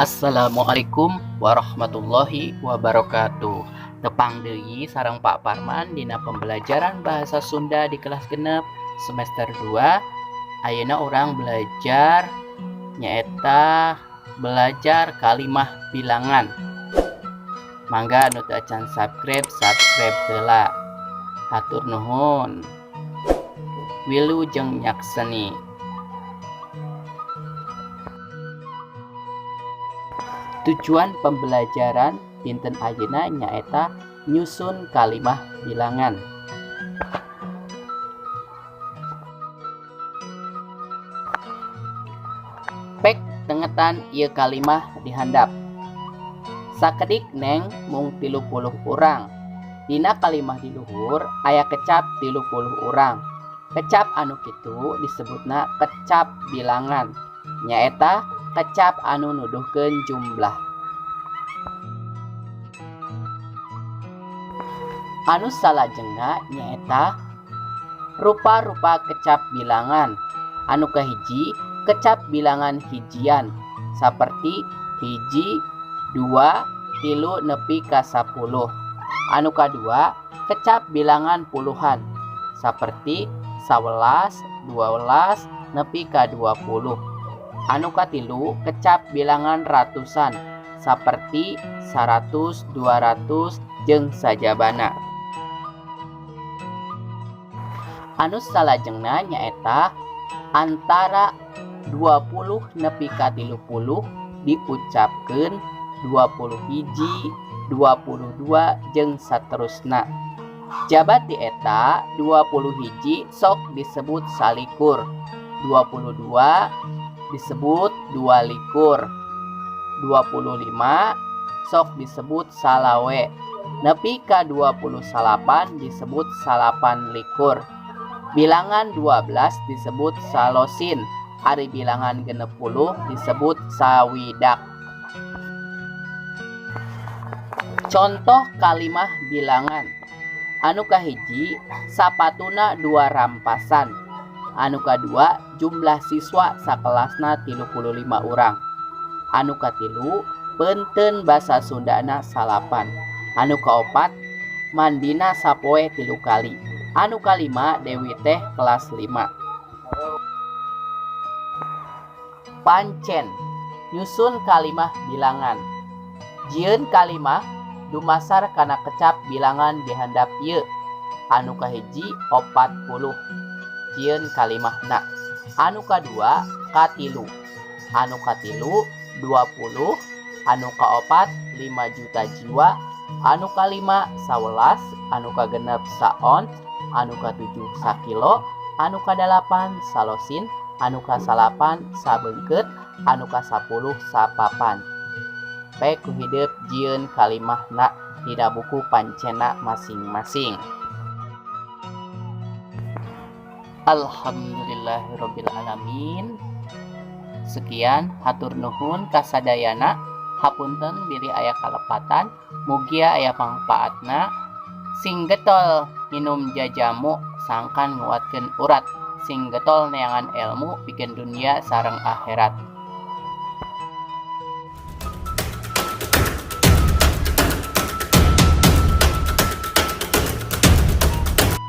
Assalamualaikum warahmatullahi wabarakatuh. Tepang deui sareng Pak Parman dina pembelajaran bahasa Sunda di kelas 6 semester 2. Ayeuna urang belajar, nyaeta belajar kalimah bilangan. Mangga nu teu acan subscribe, subscribe heula. Hatur nuhun. Wilujeng nyakseni. Tujuan pembelajaran dinten ayeuna nyaeta nyusun kalimah bilangan. Pek tengetan ieu kalimah di handap. Sakedik Neng mung 30 urang. Dina kalimah di luhur aya kecap 30 urang. Kecap anu kitu disebutna kecap bilangan. Nyaeta kecap anu nuduhkeun jumlah. Anu salajengna nyaeta rupa-rupa kecap bilangan. Anu kahiji, kecap bilangan hijian saperti 1, 2, 3 nepi ka 10. Anu kadua, kecap bilangan puluhan saperti 11, 12 nepi ka 20. Anu katilu, kecap bilangan ratusan saperti 100, 200 jeung sajabana. Anu salajengna nyaeta antara 20 nepi ka 30 diucapkeun 21, 22 jeung saterusna. Jaba ti eta 21 sok disebut 21, 22 disebut 22, 25 sok disebut 25, nepi ka 29 disebut 29. Bilangan 12 disebut 12, ari bilangan 60 disebut 60. Contoh kalimah bilangan. Anu kahiji, sapatuna 2 rampasan. Anu kadua, jumlah siswa sakelasna 35 urang. Anu katilu, peunteun basa Sundana 9. Anu kaopat, mandina sapoe 3 kali. Anu kalima, Dewi teh kelas 5. Pancen nyusun kalimah bilangan. Jieun kalimah dumasar kana kecap bilangan di handap ieu. Anu kahiji, 40. Jieun kalimahna. Anu kadua, 3. Anu katilu, 20. Anu kaopat, 5 juta jiwa. Anu kalima, 11. Anu kagenep, 1 ons. Anu katujuh, sakilo. Anu kadalapan, 12. Anu kasalapan, 1 beungkeut. Anu kasapuluh, 4. Pek ku hidep jieun kalimahna dina buku pancena masing-masing. Alhamdulillahirabbil alamin. Sekian, hatur nuhun kasadayana. Hapunten bilih aya kalepatan, mugia aya mangpaatna. Sing getol minum jajamu sangkan nguatkeun urat. Sing getol neangan elmu pikeun dunia sareng akhirat.